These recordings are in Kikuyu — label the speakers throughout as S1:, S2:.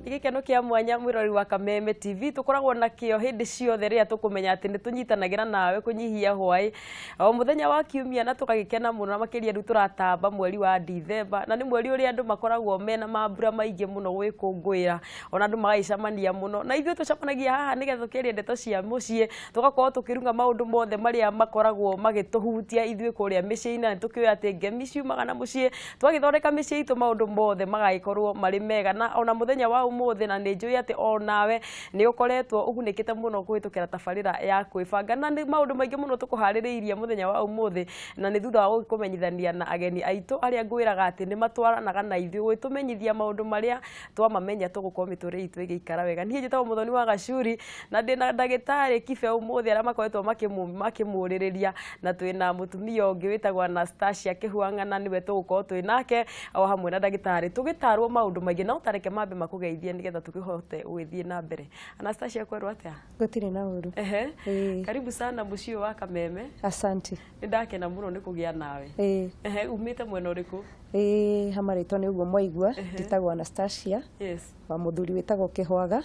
S1: Nĩ gĩkeno kĩa mwanya mwĩrori wa Kameme TV tũkoragwo nakĩo hĩndĩ ciothe rĩrĩa tũkũmenya atĩ nĩ tũnyitanagĩra nawe kũnyihia hwaĩ o mũthenya wa kiumia, na tũgagĩkena mũno na makĩria rĩu tũratamba mweri wa Dithemba, na nĩ mweri ũrĩa andũ makoragwo mena mambura maingĩ mũno gwĩkũngũĩra, ona andũ magagĩcemania mũno, na ithuĩ tũcemanagia haha nĩgetha tũkĩaria ndeto cia mũciĩ, tũgakorwo tũkĩrunga maũndũ mothe marĩa makoragwo magĩtũhutia ithuĩ kũrĩa mĩciĩ-inĩ, na nĩ tũkĩũĩ atĩ ngemi ciumaga na mũciĩ. Twagĩthondeka mĩciĩ itũ maũndũ mothe magagĩkorwo marĩ mega. Na ona mũthenya wa ũmũthĩ, na nĩ njũĩ atĩ onawe nĩ ũkoretwo ũgunĩkĩte mũno kũhĩtũkĩra tabarĩra ya kwĩbanga, na nĩ maũndũ maingĩ mũno tũkũharĩrĩirie mũthenya wa ũmũthĩ, na nĩ thutha wa gũkũmenyithania na ageni aitũ arĩa ngwĩraga atĩ nĩ matwaranaga na ithuĩ gũgĩtũmenyithia maũndũ marĩa twamamenya tũgũkorwo mĩtũrĩre itũ ĩgĩikara wega. Niĩ njĩtagwo Mũthoni wa Gacuri na ndĩna ndagĩtarĩ Kibe ũmũthĩ arĩa makoretwo makĩmũrĩrĩria, na twĩna mũtumia ũngĩ wĩtagwo Anastasia Kĩhuang'ana, nĩwe tũgũkorwo twĩ nake o hamwe na ndagĩtarĩ tũgĩtarwo maũndũ maingĩ. No tareke mambe makũgeithie nĩgetha tũkĩhote gũgĩthiĩ na mbere. Anastasia, kwerwo atĩa?
S2: Gũtirĩ na ũru.
S1: Ehe.
S2: Ĩĩ.
S1: Karibu sana mũciĩ ũyũ wa Kameme.
S2: Asante.
S1: Nĩ ndakena mũno nĩ kũgĩa nawe.
S2: Ĩĩ.
S1: Ehe, umĩte mwena ũrĩkũ?
S2: Ĩĩ, ha marĩtwa nĩ ũguo mwaigua, njĩtagwo Anastasia wa mũthuri wĩtagwo Kĩhwaga,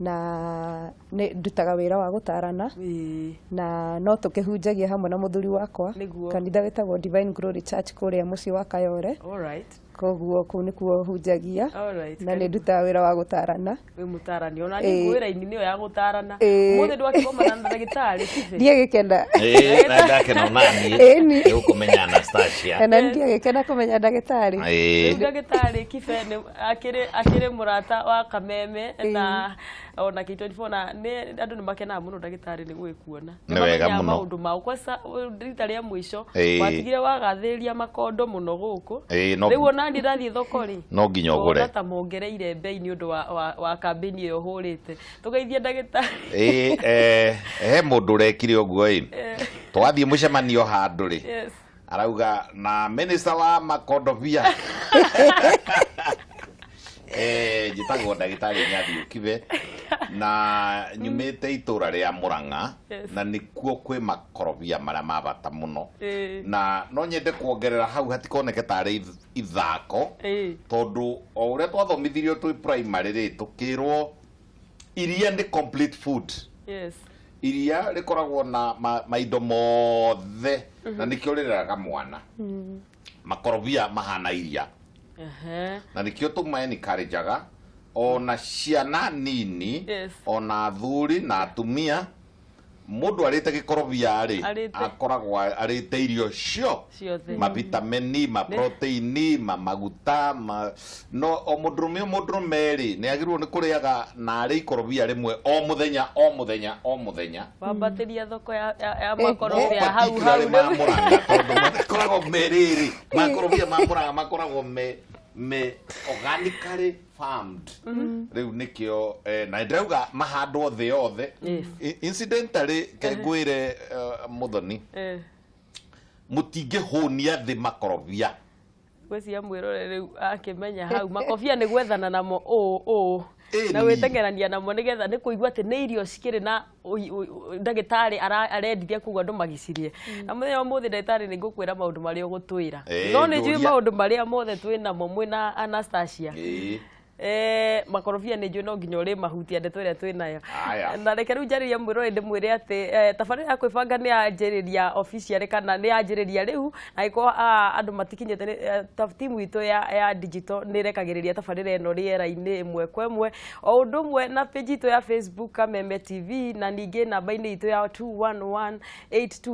S2: na nĩ ndutaga wĩra wa gũtarana, na no tũkĩhunjagia hamwe na mũthuri wakwa kanitha wĩtagwo Divine Glory Church kũrĩa mũciĩ wa Kayore. Koguo kũu nĩkuo hunjagia, na nĩ ndutaga wĩra wa gũtarana.
S1: Wĩ mũtarani ona niĩ ngwĩra-inĩ nĩyo ya gũtarana. Ũmũthĩ ndwakĩgomana na ndagĩtarĩ Kibe?
S2: Ndiagĩkena.
S3: Ĩĩ, na ndakena ona niĩ
S2: Ĩni.
S3: nĩ gũkũmenya Anastasia.
S2: Na ndiagĩkena kũmenya ndagĩtarĩ.
S3: Ĩĩ.
S1: Rĩu ndagĩtarĩ Kibe nĩ akĩrĩ mũrata wa Kameme na ona K24, na nĩ andũ nĩ makenaga mũno ndagĩtarĩ nĩ gũgĩkuona.
S3: Nĩ wega
S1: Nĩmamenyaga
S3: mũno.
S1: maũndũ mao kwanza rita rĩa mũico watigire wagathĩrĩria makondo mũno gũkũ. Rĩu ona niĩ ndathiĩ thoko rĩ,
S3: No nginya ũgũre.
S1: ngona ta mongereire mbei nĩ ũndũ wa kambĩni ĩyo ũhũrĩte. Tũgeithie ndagĩtarĩ.
S3: Ĩĩ, he mũndũ ũrekire ũguo ĩ, twathiĩ mũcemanio handũ rĩ, arauga na minister wa makondobia. Njĩtagwo ndagĩtarĩ Nyathiũ Kibe na nyumĩte itũra rĩa Mũrang'a, na nĩkuo kwĩ makorobia marĩa ma bata mũno. Na no nyende kuongerera hau hatikoneke tarĩ ithako, tondũ o ũrĩa twathomithirio twĩ primary rĩ, tũkĩrwo iria nĩ complete food. Iria rĩkoragwo na maindo mothe, na nĩkĩo rĩreraga mwana. Makorobia mahana iria, na nĩkĩo tũma encourageaga ona ciana nini, ona athuri na atumia. Mũndũ arĩte gĩkorobia rĩ, akoragwo arĩte irio cio
S1: ciothe,
S3: mavitamini, maproteini, maguta ma... No o mũndũrũme, o mũndũrũme rĩ, nĩ agĩrĩirwo nĩ kũrĩaga na arĩ ikorobia rĩmwe o mũthenya, o mũthenya, o mũthenya.
S1: Wambatĩria thoko ya makorobia hau hau.
S3: Particularly ma Mũrang'a, tondũ makoragwo me rĩrĩ, makorobia ma Mũrang'a makoragwo me organically farmed. Rĩu nĩkĩo na ndĩrauga mahandwo thĩ yothe. Incidentally, ke ngwĩre, Mũthoni, mũtingĩhũnia thĩ makorobia.
S1: Ngwĩciria mwĩrore rĩu akĩmenya hau makobia nĩ gwethana namo ũũ ũũ na gwĩtengerania namo nĩgetha nĩ kũigua atĩ nĩ irio cikĩrĩ na ndagĩtarĩ arendirie, koguo andũ magĩcirĩe. Na mũthenya wa ũmũthĩ, ndagĩtarĩ, nĩ ngũkwĩra maũndũ marĩa ũgũtwĩra, no nĩ njũĩ
S3: njũria.
S1: Maũndũ marĩa mothe twĩ namo mwĩna Anastasia. Makorobia nĩ njũĩ no nginya ũrĩ mahutia ndeto ĩrĩa twĩ nayo.
S3: Aya.
S1: Na reke rĩu njarĩrie mwĩrore ndĩmwĩre atĩ tabarĩra ya kwĩbanga nĩ yanjĩrĩria officially, kana nĩ yanjĩrĩria rĩu, na angĩkorwo andũ matikinyĩte timu itũ ya digital nĩ ĩrekagĩrĩria tabarĩra ĩno rĩera-inĩ ĩmwe kwa ĩmwe, o ũndũ ũmwe na page itũ ya Facebook Kameme TV, na ningĩ namba-inĩ itũ ya 21182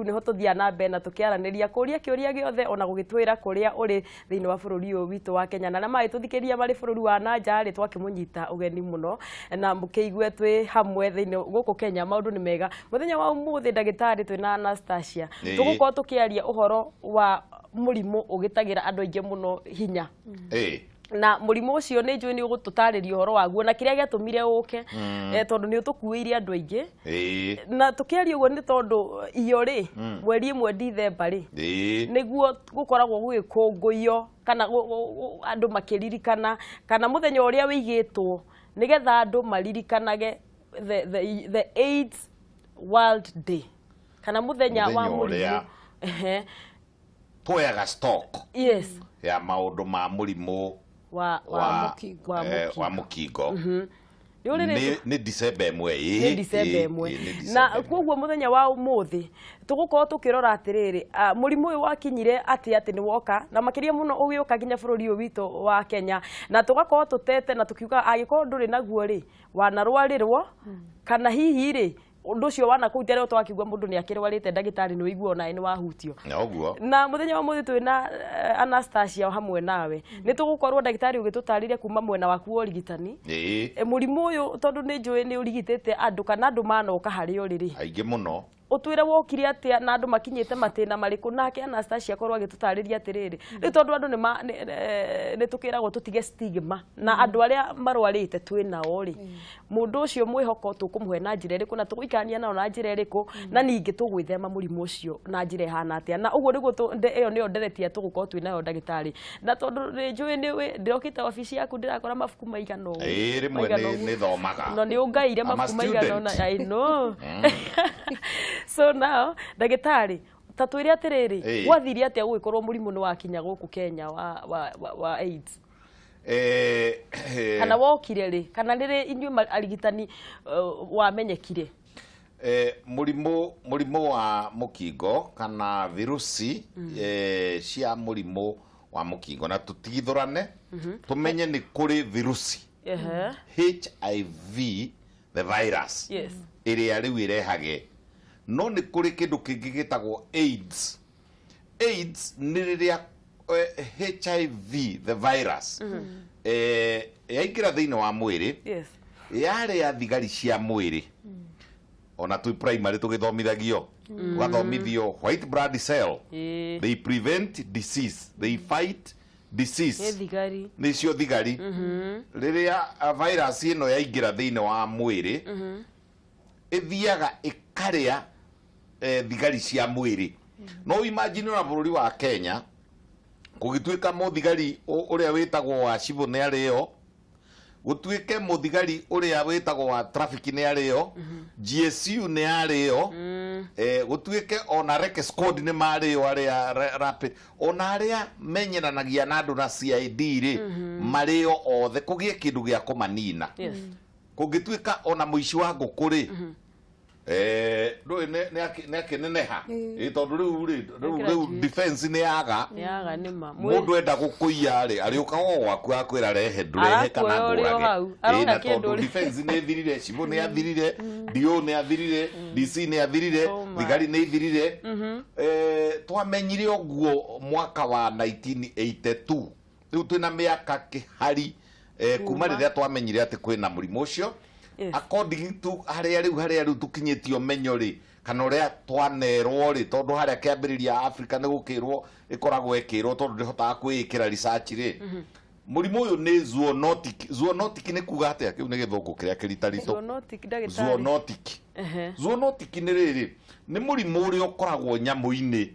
S1: nĩho tũthiaga na mbere na tũkĩaranĩria, kũria kĩũria gĩothe ona gũgĩtwĩra kũrĩa ũrĩ thĩinĩ wa bũrũri ũyũ witũ wa Kenya. Na arĩa magĩtũthikĩrĩria marĩ bũrũri wa na nja rĩ, twakĩmũnyita ũgeni mũno na mũkĩigue twĩ hamwe thĩinĩ gũkũ Kenya maũndũ nĩ mega. Mũthenya wa ũmũthĩ, ndagĩtarĩ, twĩna Anastasia, tũgũkorwo tũkĩaria ũhoro wa mũrimũ ũgĩtagĩra andũ aingĩ mũno hinya, na mũrimũ ũcio nĩ njũĩ nĩ ũgũtũtarĩria ũhoro waguo na kĩrĩa gĩatũmire ũke, tondũ nĩ ũtũkuĩire andũ aingĩ. Na tũkĩaria ũguo nĩ tondũ iyo rĩ, mweri 1 Dithemba rĩ, nĩguo gũkoragwo gũgĩkũngũiyo kana andũ makĩririkana, kana mũthenya ũrĩa wĩigĩtwo nĩgetha andũ maririkanage the AIDS World Day, kana mũthenya wa
S3: Mũthenya
S1: mũrimũ
S3: ũrĩa tuoyaga stock ya maũndũ ma mũrimũ.
S1: Wa
S3: wa
S2: mũkingo.
S1: Wa
S3: wa mũkingo.
S1: Nĩ ũrĩ
S3: Nĩ nĩ December 1.
S1: Nĩ Dicemba 1.
S3: Nĩ
S1: Na
S3: Dicemba 1.
S1: koguo mũthenya wa ũmũthĩ tũgũkorwo tũkĩrora atĩrĩrĩ, mũrimũ ũyũ wakinyire atĩ nĩ woka, na makĩria mũno ũgĩũka nginya bũrũri ũyũ witũ wa Kenya, na tũgakorwo tũtete na tũkiuga angĩkorwo ndũrĩ naguo rĩ, wanarwarĩrwo kana hihi rĩ, ũndũ ũcio wanakũhutia rĩo twakĩigua mũndũ nĩ akĩrwarĩte, ndagĩtarĩ, nĩ ũigua onawe nĩ wahutio.
S3: Na ũguo.
S1: Na mũthenya wa mũthĩ twĩna Anastasia hamwe nawe, nĩ tũgũkorwo, ndagĩtarĩ, ũgĩtũtarĩria kuma mwena waku wa ũrigitani mũrimũ ũyũ, tondũ nĩ njũĩ nĩ ũrigitĩte andũ kana andũ manoka harĩ ũrĩrĩ.
S3: Aingĩ mũno.
S1: Ũtwĩre wokire atĩa na andũ makinyĩte matĩna marĩkũ, nake Anastasia akorwo agĩtũtarĩria atĩrĩrĩ, rĩu tondũ andũ nĩ tũkĩragwo tũtige stigma na andũ arĩa marwarĩte twĩ nao rĩ, mũndũ ũcio mwĩhoko tũkũmũhe na njĩra ĩrĩkũ, na tũgũikarania nao na njĩra ĩrĩkũ, na ningĩ tũgwĩthema mũrimũ ũcio na njĩra ĩhana atĩa. Na ũguo nĩguo ĩyo nĩyo nderetia tũgũkorwo twĩ nayo, ndagĩtarĩ. Na tondũ nĩ njũĩ nĩ ndĩrokĩte wabici yaku, ndĩrakora mabuku maigana ũguo.
S3: Rĩmwe
S1: Maigana
S3: nĩ
S1: ũguo.
S3: nĩ thomaga.
S1: No nĩ ũngaire
S3: I'm a
S1: mabuku maigana ũna.
S3: student.
S1: I know. So now, ndagĩtarĩ, ta twĩre atĩrĩrĩ, gwathire atĩa gũgĩkorwo mũrimũ nĩ wakinya gũkũ Kenya wa AIDS? Kana wokire rĩ, kana rĩrĩ inyuĩ arigitani wamenyekire?
S3: Mũrimũ wa mũkingo kana virusi cia mũrimũ wa mũkingo, na tũtigithũrane, tũmenye nĩ kũrĩ virusi HIV, the virus, ĩrĩa rĩu ĩrehage, no nĩ kũrĩ kĩndũ kĩngĩ gĩtagwo AIDS. AIDS nĩ rĩrĩa HIV, the virus, yaingĩra thĩinĩ wa mwĩrĩ, yarĩa thigari cia mwĩrĩ. Ona twĩ primary tũgĩthomithagio, ũgathomithio white blood cell, they prevent disease, they fight disease.
S1: Nĩ thigari.
S3: Nĩcio thigari. Rĩrĩa virus ĩno yaingĩra thĩinĩ wa mwĩrĩ, ĩthiaga ĩkarĩa thigari cia mwĩrĩ. No imagine ona bũrũri wa Kenya kũgĩtuĩka mũthigari ũrĩa wĩtagwo wa civil nĩ arĩo, gũtuĩke mũthigari ũrĩa wĩtagwo wa traffic nĩ arĩo, GSU nĩ arĩo, gũtuĩke ona reke squad nĩ marĩo, arĩa rapid, ona arĩa menyeranagia na andũ na CID rĩ, marĩo othe, kũgĩe kĩndũ gĩa kũmanina. Kũngĩtuĩka ona mũici wa ngũkũ rĩ, ndũĩ nĩ akĩneneha. Tondũ rĩu rĩ, rĩu rĩu
S1: Graduate.
S3: Defense nĩ yaga.
S1: Yaga nĩ ma.
S3: Mũndũ enda gũkũiya rĩ, arĩũkaga o gwaku akwĩra rehe, ndũrehe kana
S1: Arakuoya ũrĩ o
S3: ngũrage.
S1: hau. Arona
S3: Na
S1: kĩndũ
S3: tondũ defense nĩ ĩthirire, civil nĩ athirire, DO nĩ athirire, DC nĩ athirire,
S1: Oh my.
S3: thigari nĩ ithirire. Twamenyire ũguo mwaka wa 1982. Rĩu twĩna mĩaka kĩhari kuma rĩrĩa twamenyire atĩ kwĩna mũrimũ ũcio. According to harĩa rĩu tũkinyĩtie ũmenyo rĩ, kana ũrĩa twanerwo rĩ, tondũ harĩa kĩambĩrĩria Africa nĩ gũkĩrwo ĩkoragwo ĩkĩrwo, tondũ ndĩhotaga kwĩĩkĩra research rĩ, mũrimũ ũyũ nĩ zoonotic. Zoonotic nĩ kuga atĩa? Kĩu nĩ gĩthũngũ kĩrĩa kĩritaritũ.
S1: Zoonotic, ndagĩtarĩ.
S3: Zoonotic. Zoonotic nĩ rĩrĩ, nĩ mũrimũ ũrĩa ũkoragwo nyamũ-inĩ,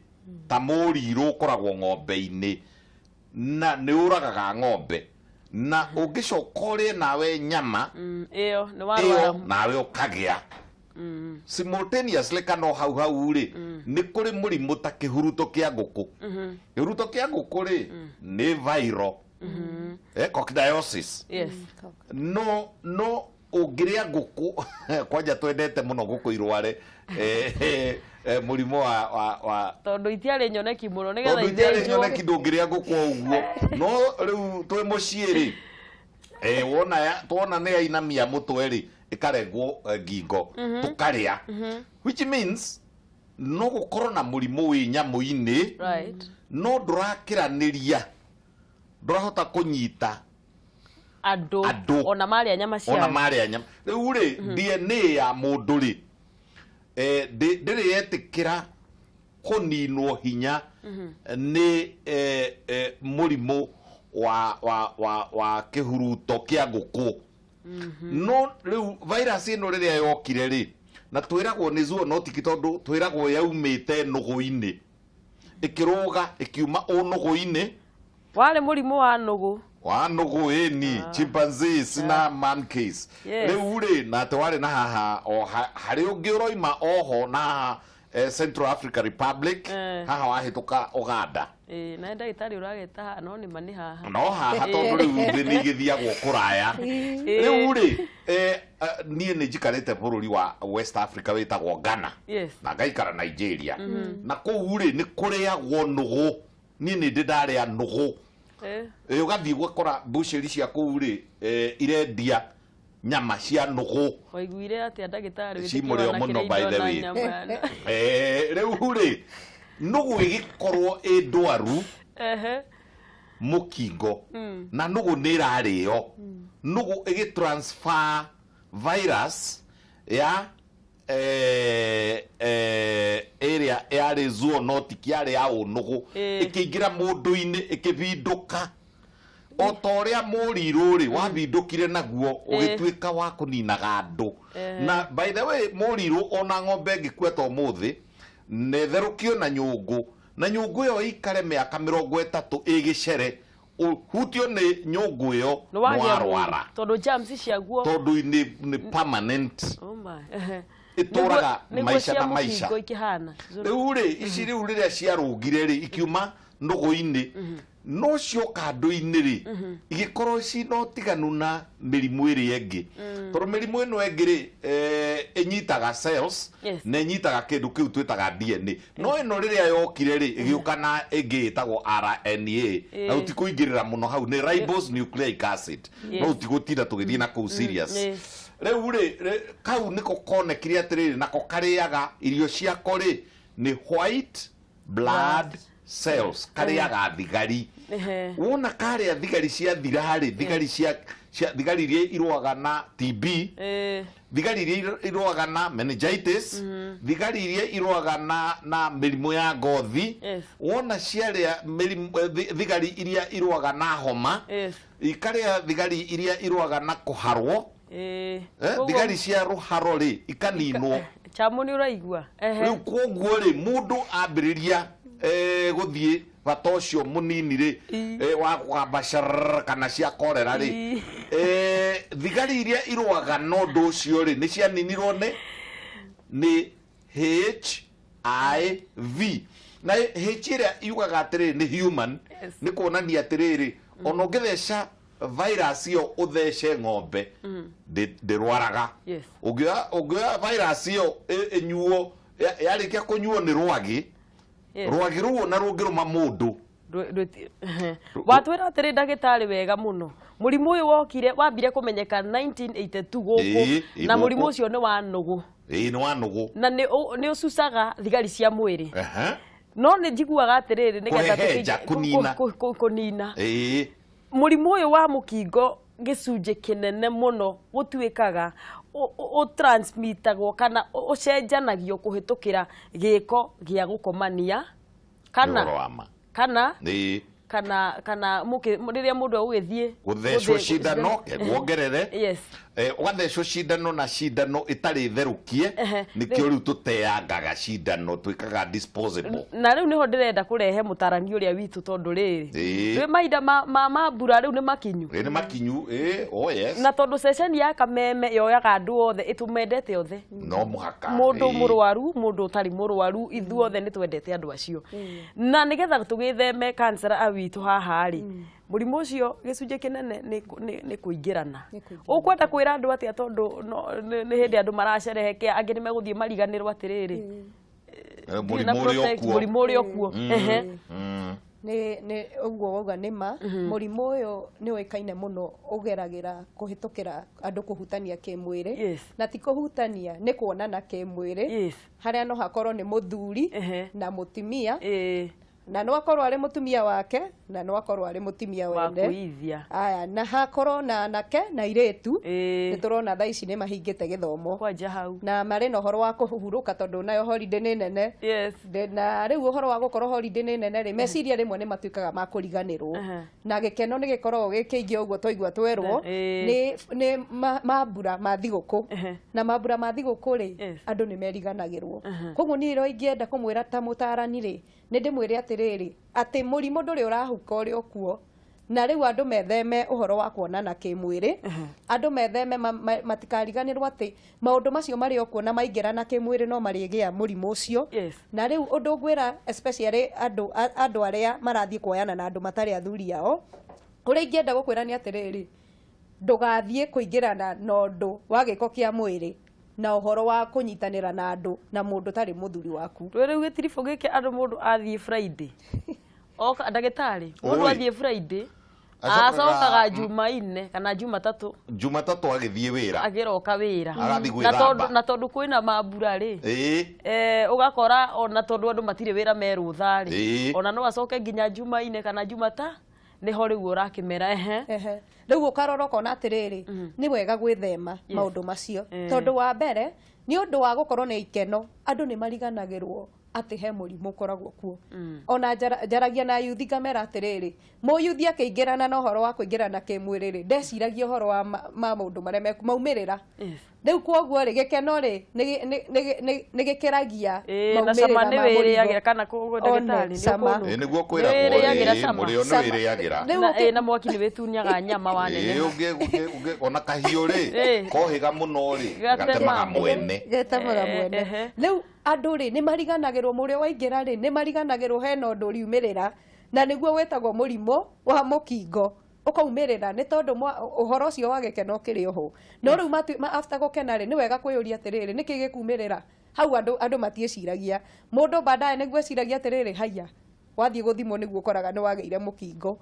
S3: ta mũrirũ ũkoragwo ng'ombe-inĩ, na nĩ ũragaga ng'ombe, na ũngĩcoka ũrĩe nawe nyama
S1: Ĩyo nĩ warwara.
S3: Ĩyo nawe ũkagĩa simultaneously kana o hau hau rĩ. Nĩ kũrĩ mũrimũ ta kĩhuruto kĩa ngũkũ. Kĩhuruto kĩa ngũkũ rĩ, nĩ viral coccidiosis. No ũngĩrĩa ngũkũ, kwanja twendete mũno ngũkũ irware mũrimũ wa
S1: Tondũ itiarĩ nyoneki mũno nĩgetha
S3: tondũ itiarĩ
S1: ithĩnjwo.
S3: Nyoneki, ndũngĩrĩa ngũkũ o ũguo. No rĩu twĩ mũciĩ rĩ, wona tuona nĩ yainamia mũtwe rĩ, ĩkarengwo ngingo, tũkarĩa, which means no gũkorwo na mũrimũ wĩ nyamũ-inĩ, no ndũrakĩranĩria, ndũrahota kũnyita
S1: andũ.
S3: Andũ.
S1: Ona marĩa nyama
S3: ona
S1: ciayo.
S3: Marĩa nyama. Rĩu rĩ, DNA ya mũndũ rĩ, ndĩrĩ yetĩkĩra kũninwo hinya nĩ mũrimũ wa kĩhuruto kĩa ngũkũ. No rĩu virus ĩno rĩrĩa yokire rĩ, na twĩragwo nĩ zoonotic, tondũ twĩragwo yaumĩte nũgũ-inĩ, ĩkĩrũga ĩkiuma ũnũgũ-inĩ.
S1: Warĩ mũrimũ wa nũgũ.
S3: Wa nũgũ, ĩni, chimpanzees na monkeys. Rĩu rĩ, na atĩ warĩ na haha o harĩ ũngĩ ũroima oho na haha Central Africa Republic, haha wahĩtũka Uganda.
S1: Ĩĩ, na ndagĩtarĩ ũrageta haha no nĩma nĩ haha.
S3: No haha tondũ rĩu thĩ nĩ igĩthiagwo kũraya. Rĩu rĩ, niĩ nĩ njikarĩte bũrũri wa West Africa wĩtagwo Ghana.
S1: Yes.
S3: Na ngaikara Nigeria. Na kũu rĩ, nĩ kũrĩagwo nũgũ. Niĩ nĩ ndĩ ndarĩa nũgũ. Ũgathiĩ ũgakora mbucĩri cia kũu rĩ, irendia nyama cia nũgũ.
S1: Waiguire atĩa ndagĩtarĩ
S3: Ci mũrĩo mũno, by the way. Rĩu rĩ, nũgũ ĩgĩkorwo ĩ ndwaru mũkingo, na nũgũ nĩ ĩrarĩo, nũgũ ĩgĩ transfer virus ya ĩrĩa yarĩ zoonotic, yarĩ ya ũnũgũ, ĩkĩingĩra mũndũ-inĩ, ĩkĩbindũka o ta ũrĩa mũrirũ rĩ wabindũkire naguo ũgĩtuĩka wa kũninaga andũ. Na by the way, mũrirũ ona ng'ombe ĩngĩkua ta ũmũthĩ na ĩtherũkio na nyũngũ, na nyũngũ ĩyo ĩikare mĩaka 30 ĩgĩcere, ũhutio nĩ nyũngũ ĩyo
S1: nĩ
S3: nĩwarwara,
S1: tondũ germs ciaguo
S3: tondũ nĩ permanent.
S1: Oh my.
S3: Ĩtũraga
S1: Nĩguo
S3: maisha
S1: cia
S3: na maisha.
S1: mũkingo ikĩhana.
S3: Rĩu rĩ, ici rĩu rĩrĩa ciarũngire rĩ, ikiuma nũgũ-inĩ, no cioka andũ-inĩ rĩ, igĩkorwo cina ũtiganu na mĩrimũ ĩrĩa ĩngĩ, tondũ mĩrimũ ĩno ĩngĩ rĩ, ĩnyitaga cells na ĩnyitaga kĩndũ kĩu twĩtaga DNA. No ĩno rĩrĩa yokire rĩ, ĩgĩũka na ĩngĩ ĩtagwo RNA, na tũtikũingĩrĩra mũno hau, nĩ ribose nucleic acid, no tũtigũtinda tũgĩthiĩ na kũu serious. Rĩu rĩ, kau nĩko konekire atĩrĩrĩ, nako karĩaga irio ciako rĩ nĩ white blood cells, karĩaga thigari. Wona karĩa thigari ciathira rĩ, thigari cia thigari iria irũaga na TB, thigari iria irũaga na meningitis, thigari iria irũaga na mĩrimũ ya ngothi, wona ciarĩa mĩrimũ, thigari iria irũaga na homa, ikarĩa thigari iria irũaga na kũharwo, thigari cia rũharo rĩ ikaninwo.
S1: Chamu nĩ ũraigua.
S3: Rĩu koguo rĩ, mũndũ ambĩrĩria gũthiĩ bata ũcio mũnini rĩ, wa kũgamba carrrr kana cia korera rĩ, thigari iria irũaga na ũndũ ũcio rĩ, nĩ cianinirwo nĩ HIV. Na H ĩrĩa yugaga atĩrĩrĩ nĩ human, nĩ kuonania atĩrĩrĩ, ona ũngĩtheca virus ĩyo ũthece ng'ombe, ndĩrwaraga. Ũngĩoya virus ĩyo ĩnyuo, yarĩkia kũnyuo nĩ rwagĩ, rwagĩ rũu ona rũngĩrũma mũndũ.
S1: Watwĩra atĩrĩ ndagĩtarĩ wega mũno, mũrimũ ũyũ wokire wambire kũmenyeka 1982 gũkũ, na mũrimũ ũcio nĩ wa nũgũ.
S3: Ĩĩ, nĩ wa nũgũ.
S1: Na nĩ ũcucaga thigari cia mwĩrĩ. No nĩ njiguaga atĩrĩrĩ, nĩgetha
S3: Kũhehenja, kũnina.
S1: Kũnina. Mũrimũ ũyũ wa mũkingo gĩcunjĩ kĩnene mũno gũtuĩkaga ũtransmitagwo kana ũcenjanagio kũhĩtũkĩra gĩko gĩa gũkomania,
S3: Nĩ ũhoro wa ma.
S1: Kana rĩrĩa mũndũ egũgĩthiĩ
S3: gũthecwo cindano, nguongerere. Ũgathecwo cindano na cindano ĩtarĩ therũkie, nĩkĩo rĩu tũteangaga cindano, twĩkaga disposable.
S1: Na rĩu nĩho ndĩrenda kũrehe mũtarani ũrĩa witũ, tondũ rĩrĩ, rĩ mahinda ma mbura rĩu nĩ makinyu.
S3: Ĩĩ, nĩ makinyu. Oh yes.
S1: Na tondũ ceceni ya Kameme yoyaga andũ othe, ĩtũmendete othe.
S3: No mũhaka.
S1: Mũndũ mũrwaru, mũndũ ũtarĩ mũrwaru, ithuothe nĩ twendete andũ acio. Na nĩgetha tũgĩtheme cancer a witũ haha rĩ, mũrimũ ũcio gĩcunjĩ kĩnene nĩ kũingĩrana. Ũkwenda kwĩra andũ atĩa, tondũ nĩ hĩndĩ andũ maracerehekea, angĩ nĩ megũthiĩ mariganĩrwo atĩrĩrĩ,
S3: Mũrimũ ũrĩa ũkuo.
S1: Mũrimũ ũrĩa ũkuo.
S2: Nĩ ũguo wauga nĩ ma. Mũrimũ ũyũ nĩ ũĩkaine mũno, ũgeragĩra kũhĩtũkĩra andũ kũhutania kĩmwĩrĩ. Na ti kũhutania, nĩ kuonana kĩmwĩrĩ. Harĩa no hakorwo nĩ mũthuri na mũtumia. Na no akorwo arĩ mũtumia wake, na no akorwo arĩ mũtumia
S1: Wa
S2: wene.
S1: kũithia.
S2: Aya, na hakorwo na anake na airĩtu. Nĩ tũrona thaa ici nĩ mahingĩte gĩthomo.
S1: Kwanja hau.
S2: Na marĩ na ũhoro wa kũhurũka, tondũ nayo holiday nĩ nene. Na rĩu ũhoro wa gũkorwo holiday nĩ nene rĩ, meciria rĩmwe nĩ matuĩkaga ma kũriganĩrwo. Na gĩkeno nĩ gĩkoragwo gĩ kĩingĩ ũguo twaigua twerwo, nĩ mambura ma thigũkũ. Na mambura ma thigũkũ rĩ, andũ nĩ meriganagĩrwo. Koguo niĩ ĩrĩa ingĩenda kũmwĩra ta mũtarani rĩ, nĩ ndĩmwĩre atĩrĩrĩ, atĩ mũrimũ ndũrĩ ũrahuka ũrĩ o kuo. Na rĩu andũ metheme ũhoro wa kuonana kĩmwĩrĩ, andũ metheme matikariganĩrwo atĩ maũndũ macio marĩ o kuo, na maingĩrana kĩmwĩrĩ no marĩgĩa mũrimũ ũcio. Na rĩu ũndũ ngwĩra, especially andũ arĩa marathiĩ kuoyana na andũ matarĩ athuri ao, ũrĩa ingĩenda gũkwĩra nĩ atĩrĩrĩ, ndũgathiĩ kũingĩrana na ũndũ wa gĩko kĩa mwĩrĩ na ũhoro wa kũnyitanĩra na andũ na mũndũ ũtarĩ mũthuri waku.
S1: Rĩu rĩu gĩtiribũ gĩkĩ, andũ, mũndũ athiĩ Friday oka, ndagĩtarĩ, mũndũ
S3: Oi.
S1: athiĩ Friday
S3: Acokaga-
S1: acokaga Jumaine kana Jumatatũ.
S3: Jumatatũ agĩthiĩ wĩra.
S1: Agĩroka wĩra.
S3: Agathiĩ
S1: Na
S3: gwĩthamba.
S1: tondũ kwĩna mambura rĩ, ũgakora ona tondũ andũ matirĩ wĩra, me rũtha rĩ, ona no acoke nginya Jumaine kana Jumata, nĩho rĩu ũrakĩmera ehe.
S2: Ehe. Rĩu ũkarora ũkona atĩrĩrĩ, nĩ wega gwĩthema maũndũ macio, tondũ wa mbere, nĩ ũndũ wa gũkorwo na ikeno, andũ nĩ mariganagĩrwo atĩ he mũrimũ ũkoragwo kuo. Ona njaragia na yuthi ngamera atĩrĩrĩ, mũyuthi akĩingĩrana na ũhoro wa kũingĩrana kĩmwĩrĩ rĩ, ndeciragia ũhoro wa maũndũ marĩa maumĩrĩra. Rĩu kwoguo rĩ, gĩkeno rĩ nĩ gĩkĩragia
S1: Na cama
S2: maumĩrĩra
S1: nĩ
S2: ma
S1: wĩrĩagĩra
S2: mũrimũ.
S1: kana kũguo, ndagĩtarĩ,
S2: One,
S1: nĩ
S2: cama.
S1: ũkũnũka.
S3: Ĩĩ, nĩguo kwĩragwo.
S1: Nĩwĩrĩagĩra
S3: Ĩĩ,
S1: cama.
S3: mũrĩo nĩ
S2: Cama.
S3: wĩrĩagĩra.
S2: Rĩu
S1: Na, na mwaki nĩ wĩtunyaga nyama waneneha.
S3: Ona kahiũ rĩ, kohĩga mũno rĩ,
S1: Gatemaga.
S3: gatemaga mwene.
S2: Getemaga mwene. Rĩu andũ rĩ, nĩ mariganagĩrwo, mũrĩo waingĩra rĩ, nĩ mariganagĩrwo hena ũndũ ũriumĩrĩra, na nĩguo wĩtagwo mũrimũ wa mũkingo. Ũkaumĩrĩra nĩ tondũ ũhoro ũcio wa gĩkeno ũkĩrĩ oho. No rĩu after gũkena rĩ, nĩ wega kwĩyũria atĩrĩrĩ, nĩkĩ gĩkumĩrĩra hau? Andũ matiĩciragia. Mũndũ baadaye nĩguo eciragia atĩrĩrĩ, haiya, wathiĩ gũthimwo nĩguo ũkoraga nĩ wagĩire mũkingo,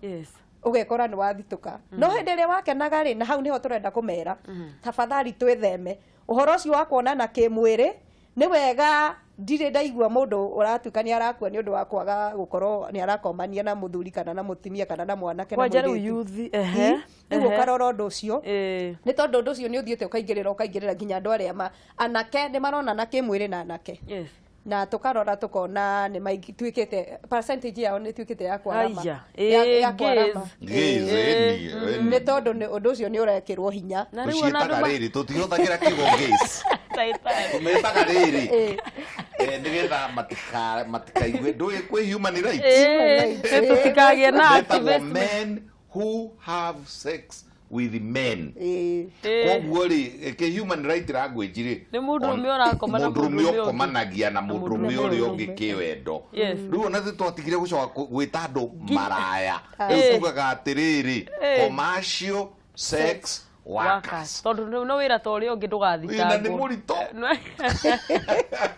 S2: ũgekora nĩ wathitũka. No hĩndĩ ĩrĩa wakenaga rĩ, na hau nĩho tũrenda kũmera, tafadhali twĩtheme ũhoro ũcio wa kuonana kĩmwĩrĩ. Nĩ wega, ndirĩ ndaigua mũndũ ũratuĩka nĩ arakua nĩ ũndũ wa kwaga gũkorwo nĩ arakomania na mũthuri kana na mũtumia kana na mwanake na
S1: Kwanja rĩu
S2: mũirĩtu.
S1: yuthi, ehe.
S2: Rĩu ũkarora ũndũ ũcio, nĩ tondũ ũndũ ũcio nĩ ũthiĩte ũkaingĩrĩra nginya andũ arĩa anake nĩ maronana kĩmwĩrĩ na anake, na tũkarora tũkona nĩ maituĩkĩte, percentage yao nĩ ĩtuĩkĩte ya kwarama.
S1: Aya,
S2: Ya kwarama.
S1: Gays.
S3: Gays, ĩni, ĩni.
S2: Nĩ tondũ ũndũ ũcio nĩ ũrekĩrwo hinya.
S1: Na rĩu ona andũ
S3: Tũciĩtaga rĩrĩ, tũtihũthagĩra kiugo gays.
S1: Ndagĩtarĩ.
S3: Tũmetaga rĩrĩ nĩgetha matikaigue ndũĩ kwĩ human rights.
S1: Nĩ tũtikagĩe na
S3: Metagwo
S1: activist.
S3: men who have sex with men. Koguo rĩ, kĩ human right language rĩ,
S1: Nĩ mũndũrũme ũrakoma na
S3: mũndũrũme
S1: mũndũrũme ũngĩ.
S3: ũkomanagia na mũndũrũme
S1: mũndũrũme
S3: ũrĩa
S1: ũngĩ.
S3: ũngĩ kĩwendo. Rĩu ona ithuĩ twatigire gũcoka gwĩta andũ maraya, rĩu tugaga atĩrĩrĩ, commercial sex workers.
S1: Tondũ rĩu no wĩra ta ũrĩa ũngĩ,
S3: Ĩ, na nĩ
S1: ndũgathitangwo.
S3: Mũritũ.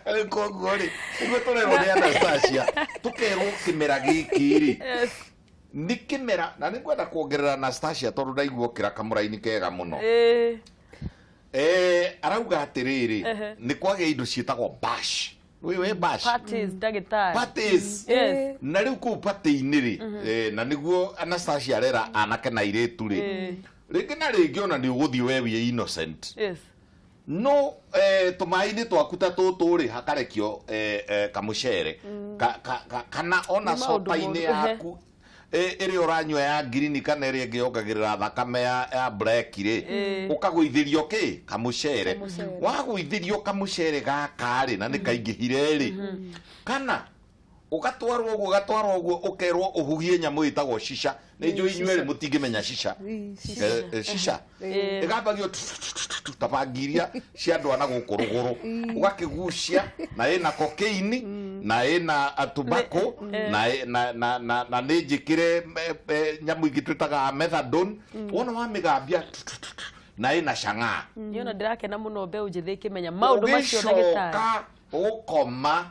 S3: Rĩu koguo rĩ, nĩguo tũrerwo nĩ Anastasia, tũkerwo kĩmera gĩkĩ rĩ, nĩ kĩmera, na nĩ ngwenda kuongerera Anastasia tondũ ndaigua ũkĩra kamũraini kega mũno. Arauga atĩrĩrĩ, nĩ kwagĩa indo ciĩtagwo bash. Wĩ we bash.
S1: Parties, ndagĩtarĩ.
S3: Parties. Na rĩu kũu party-inĩ rĩ, na nĩguo Anastasia arera anake na airĩtu rĩ, rĩngĩ na rĩngĩ ona nĩ ũgũthiĩ we wĩ innocent, no tũmaĩ-inĩ twaku ta tũtũ rĩ, hakarekio kamũcere kana ona
S1: Nĩ maũndũ
S3: copa-inĩ
S1: moru.
S3: yaku ĩrĩa ũranyua ya ngirini kana ĩrĩa ĩngĩ yongagĩrĩra thakame ya black rĩ, ũkagũithĩrio kĩ kamũcere.
S2: Kamũcere.
S3: Wagũithĩrio kamũcere gaka rĩ, na nĩ kaingĩhire rĩ, kana ũgatwarwo ũguo, ũgatwarwo ũguo, ũkerwo ũhuhie nyamũ ĩtagwo shisha. Nĩ njũĩ inyuĩ erĩ mũtingĩmenya shisha.
S2: Shisha.
S3: Shisha ĩgambagio ta bangi iria cia andũ a na gũkũ rũgũrũ, ũgakĩgucia, na ĩna cocaine na ĩna tobacco na nĩ njĩkĩre nyamũ ingĩ twĩtaga methadone. Wona wamĩgambia na ĩna chang'aa.
S1: Niĩ ona ndĩrakena mũno mbeũ njĩthĩ ĩkĩmenya maũndũ macio, ndagĩtarĩ.
S3: Ũgĩcoka ũgũkoma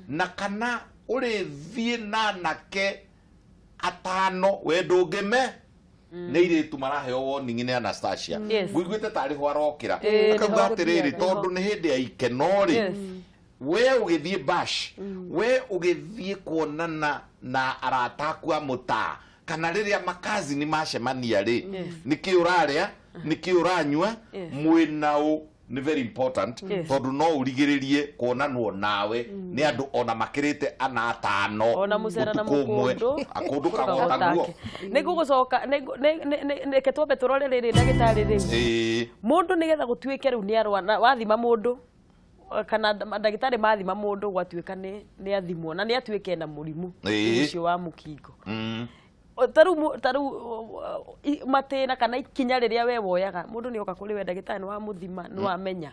S3: na kana ũrĩthiĩ na anake atano, we ndũngĩme nĩ irĩtu maraheo warning nĩ Anastasia. Ngũiguĩte tarĩ ho arokĩra, akauga
S2: Nĩho
S3: atĩrĩrĩ,
S2: gũthiaga.
S3: Tondũ nĩ hĩndĩ ya ikeno rĩ, we ũgĩthiĩ bash, we ũgĩthiĩ kuonana na arata aku a mũtaa, kana rĩrĩa makazini macemania rĩ, nĩkĩ ũrarĩa, nĩkĩ ũranyua, mwĩnaũ nĩ very important, tondũ no ũrigĩrĩrie kuonanwo nawe nĩ andũ ona makĩrĩte ana atano
S1: Ona mũcera na
S3: ũtukũ ũmwe.
S1: mũkũndũ.
S3: Akũndũ kagota guo.
S1: Nĩ ngũgũcoka, reke twambe tũrore rĩrĩ, ndagĩtarĩ, rĩu mũndũ nĩgetha gũtuĩke rĩu nĩ arwara, wathima mũndũ kana ndagĩtarĩ mathima mũndũ, gwatuĩka nĩ athimwo na nĩ atuĩke na mũrimũ ũcio wa mũkingo. Ta rĩu matĩna kana ikinya rĩrĩa we woyaga, mũndũ nĩ oka kũrĩ we, ndagĩtarĩ nĩ wamũthima, nĩ wamenya.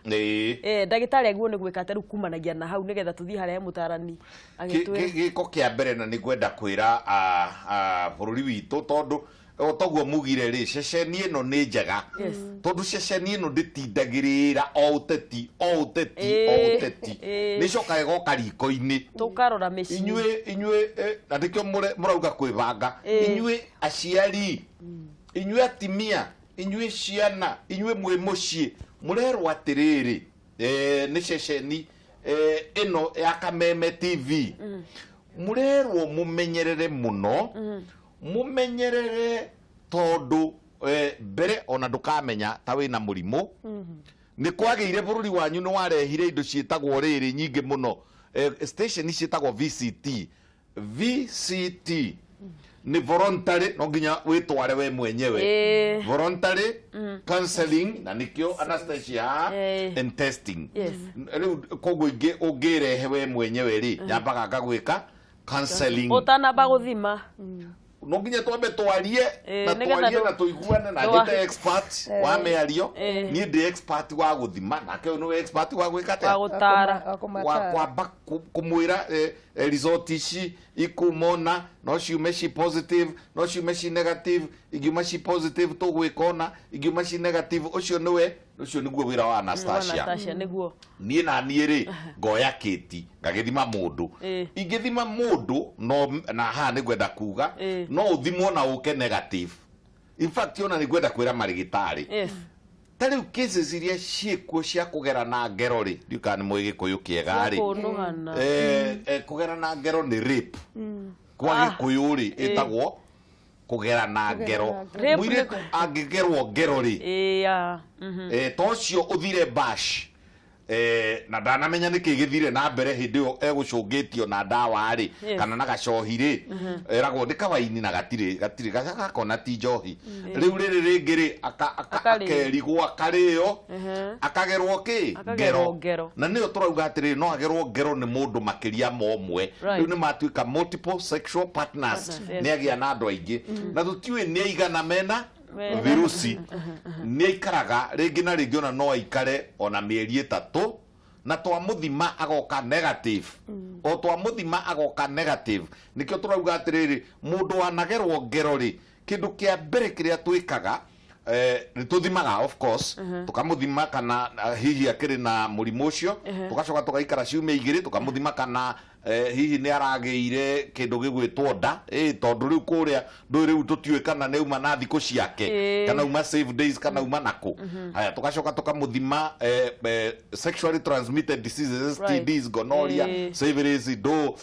S1: Ndagĩtarĩ agĩrĩirwo nĩ gwĩka atĩa rĩu kumanagia na hau, nĩgetha tũthiĩ harĩa he mũtarani agĩtwĩre?
S3: Gĩko kĩa mbere, na nĩ ngwenda kwĩra bũrũri witũ, tondũ o toguo mugire rĩ, ceceni ĩno nĩ njega, tondũ ceceni ĩno ndĩtindagĩrĩra o ũteti, o ũteti, o ũteti. Nĩ ĩcokaga ĩgoka riko-inĩ.
S1: Tũkarora mĩciĩ.
S3: Inyuĩ na nĩkĩo mũrauga kwĩbanga. Inyuĩ aciari, inyuĩ atimia, inyuĩ ciana, inyuĩ mwĩ mũciĩ, mũrerwo atĩrĩrĩ, nĩ ceceni ĩno ya Kameme TV, mũrerwo mũmenyerere mũno, mũmenyerere, tondũ mbere ona ndũkamenya ta wĩna mũrimũ. Nĩ kwagĩire bũrũri wanyu nĩ warehire indo ciĩtagwo rĩrĩ nyingĩ mũno, station ciĩtagwo VCT. VCT nĩ voluntary, no nginya wĩtware we mwenyewe. Voluntary counseling, na nĩkĩo Anastasia haha, and testing. Rĩu koguo ingĩ ũngĩrehe we mwenyewe rĩ, nyambaga ngagwĩka counseling.
S1: Ũtanamba gũthima.
S3: No nginya twambe twarie na
S1: nĩgetha
S3: twarie na tũiguane na njĩte expert wa mĩario. Niĩ ndĩ expert wa gũthima, nake ũyũ nĩwe expert wa gwĩka
S1: wa
S3: atĩa?
S1: Gũtara.
S2: Wa
S3: wa
S2: kũmatara.
S3: Kwamba kũmwĩra result ici ikumona, no ciume ci positive, no ciume ci negative. Ingiuma ci positive tũgwĩka ũna, ingiuma ci negative, ũcio nĩwe, ũcio nĩguo wĩra wa Anastasia.
S1: Anastasia nĩguo.
S3: Niĩ na niĩ rĩ, ngoya kĩti ngagĩthima mũndũ. Ingĩthima mũndũ, no na haha nĩ ngwenda kuga, no ũthimwo na ũke negative. In fact, ona nĩ ngwenda kwĩra marĩgĩtarĩ, ta rĩu cases iria ciĩkuo cia kũgerana ngero rĩ, ndiũĩ kana nĩ mũĩ Gĩkũyũ kĩega rĩ.
S1: Kũnũhana.
S3: Kũgerana ngero nĩ rape kwa Gĩkũyũ rĩ, ĩtagwo kũgerana ngero.
S1: Rape.
S3: Mũirĩtu angĩgerwo ngero rĩ, ta ũcio ũthire bash, na ndanamenya nĩkĩ gĩthire na mbere hĩndĩ ĩyo egũcũngĩtio na ndawa rĩ, kana na gacohi rĩ, eragwo nĩ kawaini na gatirĩ gakona ti njohi. Rĩu rĩrĩ rĩngĩ rĩ,
S1: Akarĩo.
S3: Akerigwo akarĩo, akagerwo kĩ?
S1: Akagerwo ngero.
S3: Na nĩyo tũrauga atĩrĩrĩ, no agerwo ngero nĩ mũndũ makĩria ma ũmwe. Rĩu nĩ matuĩka multiple sexual partners.
S1: Partners, yes.
S3: Nĩ agĩa na andũ aingĩ na tũtiũĩ nĩ aigana mena
S1: Mena.
S3: virusi. Nĩ aikaraga rĩngĩ na rĩngĩ, ona no aikare ona mĩeri 3, na twamũthima agoka negative, o twamũthima agoka negative. Nĩkĩo tũrauga atĩrĩrĩ, mũndũ wanagerwo ngero rĩ, kĩndũ kĩa mbere kĩrĩa twĩkaga, nĩ tũthimaga, of course, tũkamũthima kana hihi akĩrĩ na mũrimũ ũcio. Tũgacoka tũgaikara ciumia 2, tũkamũthima kana hihi nĩ aragĩire kĩndũ gĩgwĩtwo nda, tondũ rĩu kũrĩa ndũĩ, rĩu tũtiũĩ kana nĩ auma na thikũ ciake, kana uma safe days, kana uma nakũ. Haya, tũgacoka tũkamũthima sexually transmitted diseases, STDs, gonorrhea, syphilis, ndũ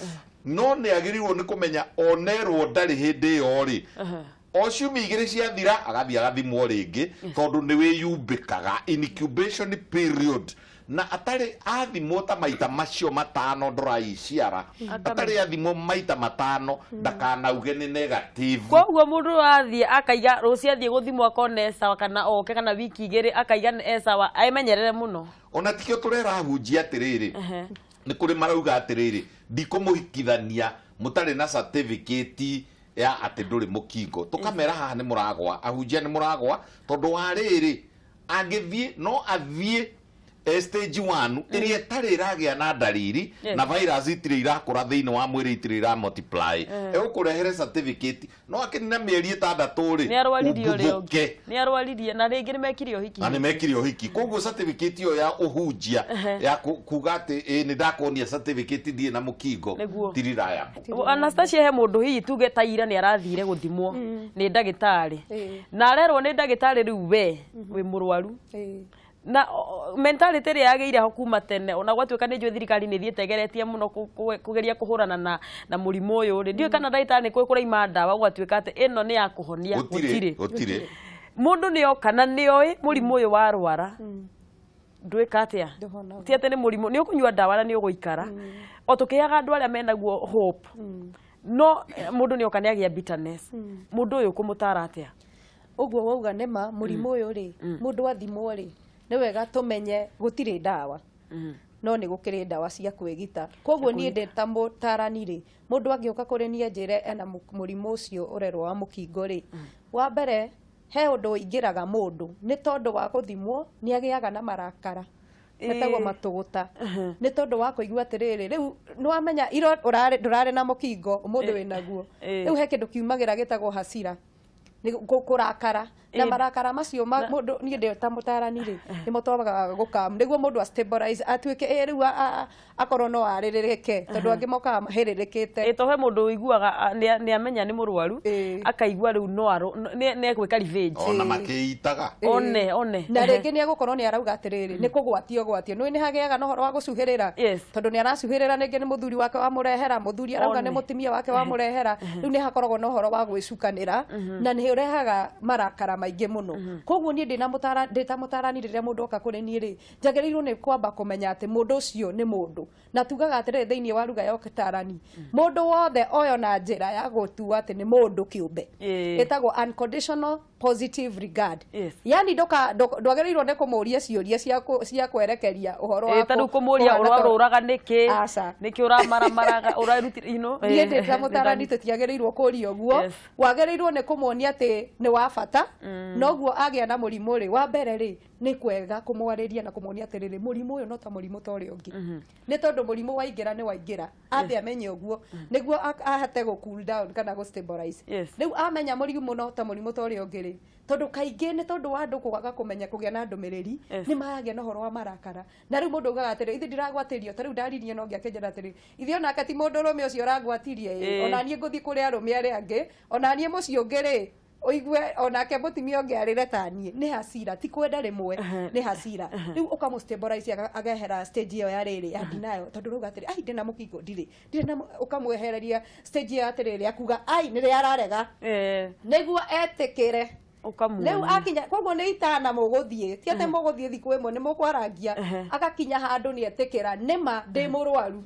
S3: no nĩ agĩrĩirwo nĩ kũmenya onerwo ndarĩ hĩndĩ ĩyo rĩ, o ciumia 2 ciathira agathiĩ agathimwo rĩngĩ, tondũ nĩ wĩyumbĩkaga, incubation period, na atarĩ athimwo ta maita macio 5, ndũraiciara atarĩ athimwo maita 5, ndakanauge nĩ negative.
S1: Koguo mũndũ athiĩ akaiga rũciũ athiĩ gũthimwo akone e sawa, kana oke kana wiki 2 akaiga e sawa, emenyerere mũno.
S3: Ona tikĩo tũrera ahunjia atĩrĩrĩ, nĩ kũrĩ marauga atĩrĩrĩ, ndikũmũhikithania mũtarĩ na certificate ya atĩ ndũrĩ mũkingo. Tũkamera haha nĩ mũragwa, ahunjia nĩ mũragwa, tondũ wa rĩrĩ, angĩthiĩ no athiĩ stage 1 ĩrĩa ĩtarĩ ĩragĩa na ndariri, na virus itirĩ irakũra thĩinĩ wa mwĩrĩ, itirĩ ira multiply, egũkũrehere certificate, no akĩnina mĩeri 6 rĩ,
S1: Nĩ arwaririe ũrĩa ũngĩ.
S3: ũmbuthũke.
S1: Nĩ arwaririe na rĩngĩ nĩ mekire ũhiki.
S3: Na nĩ mekire ũhiki. Koguo certificate ĩyo ya ũhunjia ya kuga atĩ ĩ nĩ ndakuonia certificate ndirĩ na mũkingo, ti reliable.
S1: Anastasia, he mũndũ hihi tuge ta ira nĩ arathire gũthimwo nĩ ndagĩtarĩ, na arerwo nĩ ndagĩtarĩ rĩu we wĩ mũrwaru, na mentality ĩrĩa yagĩire ho kuma tene, ona gwatuĩka nĩ njũĩ thirikari nĩ ĩthiĩte ĩgeretie mũno kũgeria kũhũrana na mũrimũ ũyũ rĩ, ndiũĩ kana ndagĩtarĩ nĩ kũĩ kũraima ndawa gũgatuĩka atĩ ĩno nĩ ya kũhonia.
S3: Gũtirĩ, gũtirĩ.
S1: Mũndũ nĩ oka na nĩ oĩ mũrimũ ũyũ warwara ndwĩka atĩa?
S2: Ndũhonaga.
S1: Ti atĩ nĩ mũrimũ nĩ ũkũnyua ndawa na nĩ ũgũikara o tũkĩheaga andũ arĩa menaguo hope, no mũndũ nĩ oka nĩ agĩa bitterness. Mũndũ ũyũ ũkũmũtara atĩa?
S2: Ũguo wauga nĩ ma. Mũrimũ ũyũ rĩ, mũndũ athimwo rĩ, nĩ wega tũmenye gũtirĩ ndawa. No nĩ gũkĩrĩ ndawa cia kwĩgita. Koguo niĩ ndĩ ta mũtarani rĩ, mũndũ angĩũka kũrĩ niĩ anjĩre ena mũrimũ ũcio ũrerwo wa mũkingo rĩ, wa mbere he ũndũ ũingĩraga mũndũ nĩ tondũ wa gũthimwo nĩ agĩaga na marakara metagwo matũgũta, nĩ tondũ wa kũigua atĩrĩrĩ, rĩu nĩ wamenya iro ũrarĩ ndũrarĩ na mũkingo, ũmũthĩ wĩnaguo. Rĩu he kĩndũ kiumagĩra gĩtagwo hasira, nĩ kũrakara na marakara macio mũndũ, niĩ ndĩ ta mũtarani rĩ, nĩmo twambaga gũkam nĩguo mũndũ a stabilize, atuĩke ĩ rĩu akorwo no arĩrĩrĩke, tondũ angĩ mokaga mahĩrĩrĩkĩte.
S1: Ĩ to he mũndũ ũiguaga nĩ amenya nĩ mũrwaru, akaigua rĩu no nĩ egwĩka revenge.
S3: Ona makĩitaga.
S1: One one.
S2: Na rĩngĩ nĩ egũkorwo nĩ arauga atĩrĩrĩ, nĩ kũgwatio gwatio, nĩ hagĩaga na ũhoro wa gũcuhĩrĩra, tondũ nĩ aracuhĩrĩra, rĩngĩ nĩ mũthuri wake wamũrehera, mũthuri arauga nĩ mũtumia wake wamũrehera. Rĩu nĩ hakoragwo na ũhoro wa gwĩcukanĩra na nĩ ũrehaga marakara maingĩ mũno. Koguo niĩ ndĩna mũtara ndĩ ta mũtarani, rĩrĩa mũndũ oka kũrĩ niĩ rĩ, njagĩrĩirwo nĩ kwamba kũmenya atĩ mũndũ ũcio nĩ mũndũ, na tugaga atĩrĩrĩ thĩinĩ wa ruga ya ũtarani, mũndũ wothe oyo na njĩra ya gũtua atĩ nĩ mũndũ kĩũmbe, ĩtagwo unconditional positive regard. Yani ndwagĩrĩirwo nĩ kũmũria ciũria cia kwerekeria ũhoro wa
S1: Ta rĩu kũmũria
S2: kũhana
S1: ũrarũraga nĩkĩ?
S2: Aca.
S1: Nĩkĩ ũramaramaraga ũrarutire?
S2: Niĩ ndĩ ta mũtarani tũtiagĩrĩirwo kũria ũguo. Wagĩrĩirwo nĩ kũmuonia atĩ nĩ wa bata. Noguo agĩa na mũrimũ rĩ, wa mbere rĩ, nĩ kwega kũmwarĩria na kũmuonia atĩrĩrĩ, mũrimũ ũyũ no ta mũrimũ ta ũrĩa ũngĩ, nĩ tondũ mũrimũ waingĩra nĩ waingĩra. Ambe amenye ũguo nĩguo ahote gũ cool down kana gũ stabilize. Rĩu amenya mũrimũ no ta mũrimũ ta ũrĩa ũngĩ rĩ, tondũ kaingĩ nĩ tondũ wa andũ kwaga kũmenya kũgĩa na ndũmĩrĩri, nĩ maragĩa na ũhoro wa marakara, na rĩu mũndũ augaga atĩrĩ, ithe ndiragwatĩrio. Ta rĩu ndaririe no ngĩakĩnjĩra atĩrĩ, ithe onake ti mũndũ ũrũme ũcio ũrangwatirie ĩ, ona niĩ ngũthiĩ kũrĩ arũme arĩa angĩ, ona niĩ mũciĩ ũngĩ rĩ, ũigue onake mũtumia ũngĩ arĩre ta niĩ. Nĩ hasira, ti kwenda rĩmwe, nĩ hasira. Rĩu ũkamũ stabilize agehera stage ĩyo ya rĩrĩ ya denial, tondũ rauga atĩrĩ, ai, ndĩna mũkingo, ndirĩ na ũkamwehereria stage ĩyo atĩrĩrĩ akuga ai nĩrĩ ararega, nĩguo etĩkĩre.
S1: Ũkamuonia.
S2: Rĩu akinya koguo nĩ itana mũgũthiĩ, ti atĩ mũgũthiĩ thikũ ĩmwe, nĩ mũkwarangia, agakinya handũ nĩ etĩkĩra nĩma ndĩ mũrwaru.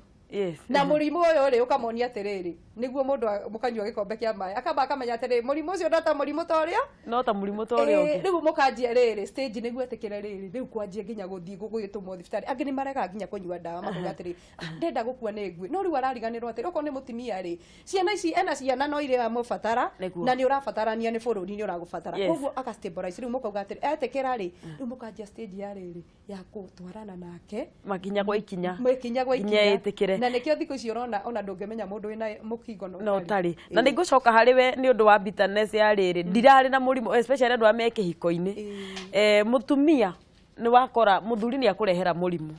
S2: Na mũrimũ ũyũ rĩ, ũkamonia atĩrĩrĩ, nĩguo mũndũ mũkanyua gĩkombe kĩa maĩ, akamba akamenya atĩrĩrĩ, mũrimũ ũcio no ta mũrimũ ta ũrĩa
S1: No ta mũrimũ ta ũrĩa ũngĩ.
S2: Rĩu mũkanjia rĩrĩ stage nĩguo etĩkĩre rĩrĩ, rĩu kwanjia nginya gũthiĩ gũgĩtũmwo thibitarĩ. Angĩ nĩ maregaga nginya kũnyua ndawa, makauga atĩrĩ, "Ah, ndenda gũkua nĩ ngui." No rĩu arariganĩrwo atĩrĩ, okorwo nĩ mũtumia rĩ, ciana ici ena ciana no irĩ amũbatara, na nĩ ũrabatarania nĩ bũrũri nĩ ũragũbatara. Koguo aka stabilize. Rĩu mũkauga atĩrĩ, etĩkĩra rĩ, rĩu mũkanjia stage ya rĩrĩ ya gũtwarana nake
S1: makinya kwa ikinya,
S2: ikinya gwa
S1: nginya
S2: ikinya.
S1: Ĩtĩkĩre.
S2: Na nĩkĩo thikũ ici ũrona ona ndũngĩmenya mũndũ wĩna mũkingo
S1: no na ũtarĩ. Na nĩ ngũcoka harĩ we nĩ ũndũ wa bitterness ya rĩrĩ ndirarĩ na mũrimũ, especially andũ arĩa me kĩhiko-inĩ. Mũtumia nĩ wakora mũthuri nĩ akũrehera mũrimũ,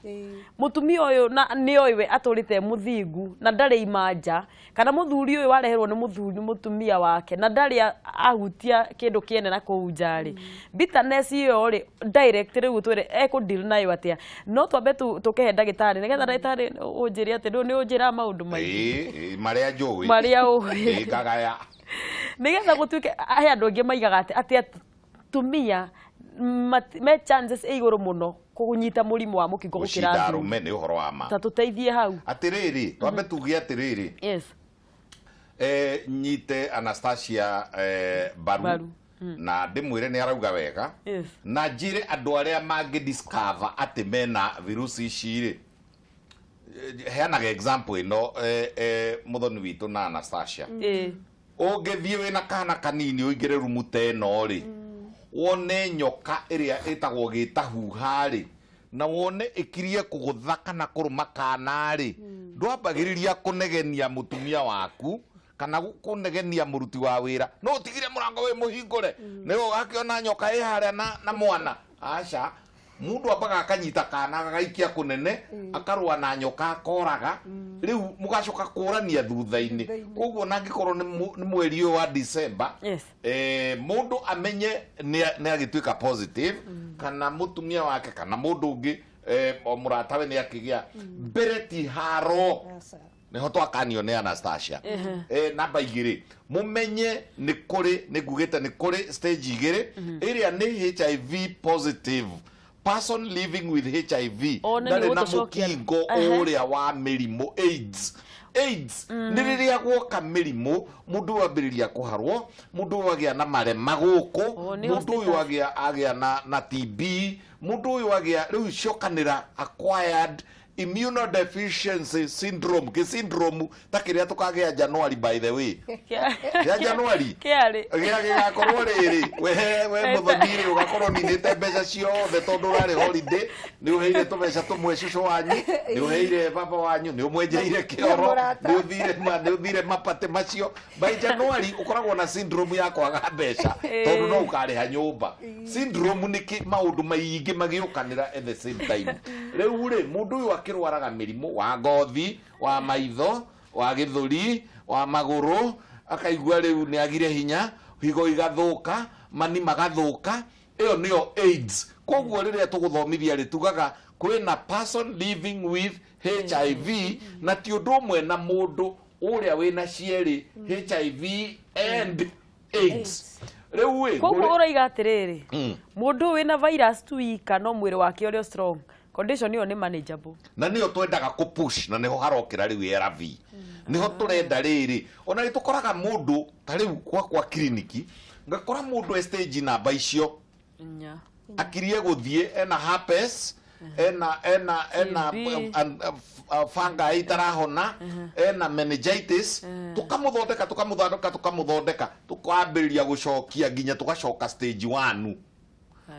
S1: mũtumia ũyũ na nĩ oĩ we atũrĩte e mũthingu na ndarĩ imanja, kana mũthuri ũyũ wareherwo nĩ mũthuri nĩ mũtumia wake na ndarĩ ahutia kĩndũ kĩene na kũu nja rĩ, bitterness ĩyo rĩ direct rĩu twĩre ekũ deal nayo atĩa? No twambe tũkĩhe ndagĩtarĩ nĩgetha ndagĩtarĩ ũnjĩre atĩ rĩu nĩ ũnjĩraga maũndũ maingĩ.
S3: Ĩĩ, marĩa njũĩ.
S1: Marĩa ũĩ.
S3: Ĩĩ, ngagaya.
S1: Nĩgetha gũtuĩke he andũ aingĩ maigaga atĩ atumia me chances ĩ igũrũ mũno kũnyita mũrimũ wa mũkingo gũkĩra
S3: gũcinda
S1: athuri.
S3: Arũme nĩ ũhoro wa ma.
S1: Ta tũteithie hau.
S3: Atĩrĩrĩ, twambe tuge atĩrĩrĩ, nyite Anastasia mbaru,
S1: Mbaru.
S3: Na ndĩmwĩre nĩ arauga wega, na njĩre andũ arĩa mangĩ discover atĩ mena virusi ici rĩ, heanaga example ĩno, mũthoni witũ na Anastasia, ũngĩthiĩ wĩna kana kanini ũingĩre rumu ta ĩno rĩ, wone nyoka ĩrĩa ĩtagwo gĩtahuha rĩ, na wone ĩkirie kũgũtha kana kũrũma kana rĩ, ndwambagĩrĩria kũnegenia mũtumia waku kana kũnegenia mũruti wa wĩra, no ũtigire mũrango wĩ mũhingũre nĩ ũgakĩona nyoka ĩ harĩa na mwana. Aca, mundu ambaga akanyita kana agagaikia kũnene, akarũa na nyoka, akoraga. Rĩu mũgacoka kũrania thutha-inĩ.
S2: Thutha-inĩ.
S3: Koguo na angĩkorwo nĩ mweri ũyũ wa December, mũndũ amenye nĩ agĩtuĩka positive, kana mũtumia wake kana mũndũ ũngĩ, o mũratawe nĩ akĩgĩa, mbere ti haro.
S2: Aca.
S3: Niho twakanio nĩ Anastasia. Namba 2, mumenye nĩ kũrĩ, nĩ ngugĩte nĩ kũrĩ stage 2, ĩrĩa nĩ HIV positive, person living with HIV,
S1: O, nĩ
S3: ndarĩ na
S1: nĩgũtũcokia.
S3: mũkingo ũrĩa wa mĩrimũ AIDS. AIDS nĩ rĩrĩa guoka mĩrimũ, mũndũ ũyũ ambĩrĩria kũharwo, mũndũ ũyũ agĩa na marema gũkũ,
S1: O, nĩ
S3: mũndũ ũyũ
S1: status.
S3: agĩa na TB, mũndũ ũyũ agĩa rĩu ciokanĩra acquired. Immunodeficiency syndrome, gĩ syndrome ta kĩrĩa tũkagĩa January, by the way, kĩa January.
S1: Kĩarĩ.
S3: Gĩa gĩgakorwo rĩrĩ, we mũthoni rĩ, ũgakorwo ninĩte mbeca ciothe tondũ ũrarĩ holiday, nĩ ũheire tũbeca tũmwe cũcũ wanyu, nĩ ũheire baba wanyu, nĩ ũmwenjeire kĩoro.
S2: Mũrata.
S3: Nĩ ũthire mapatĩ macio. By January ũkoragwo na syndrome ya kwaga mbeca tondũ no ũkarĩha nyũmba. Syndrome nĩ kĩ maũndũ maingĩ magĩũkanĩra at the same time. Rĩu rĩ, mũndũ ũyũ akĩrwaraga mĩrimũ wa ngothi, wa maitho, wa gĩthũri, wa magũrũ, akaigua rĩu nĩ agire hinya, higo igathũka, mani magathũka. Ĩyo nĩyo AIDS. Koguo rĩrĩa tũgũthomithia rĩ, tugaga kwĩna person living with HIV, na ti ũndũ ũmwe na mũndũ ũrĩa wĩna cierĩ, HIV and AIDS. Rĩu ĩ
S1: Koguo ũroiga atĩrĩrĩ, mũndũ wĩna virus tu ika no mwĩrĩ wake ũrĩ o strong, condition ĩyo nĩ manageable?
S3: Na nĩyo twendaga kũ push, na nĩho harokĩra rĩu ARV, nĩho tũrenda rĩrĩ. Ona nĩ tũkoraga mũndũ ta rĩu gwakwa kiriniki, ngakora mũndũ e stage namba icio.
S1: Nya.
S3: Akirie gũthiĩ ena herpes, ena
S1: TB.
S3: Fungi itarahona, ena meningitis, tukamũthondeka, tukamũthondeka, tukamũthondeka, tukambĩrĩria gũcokia nginya tũgacoka stage 1.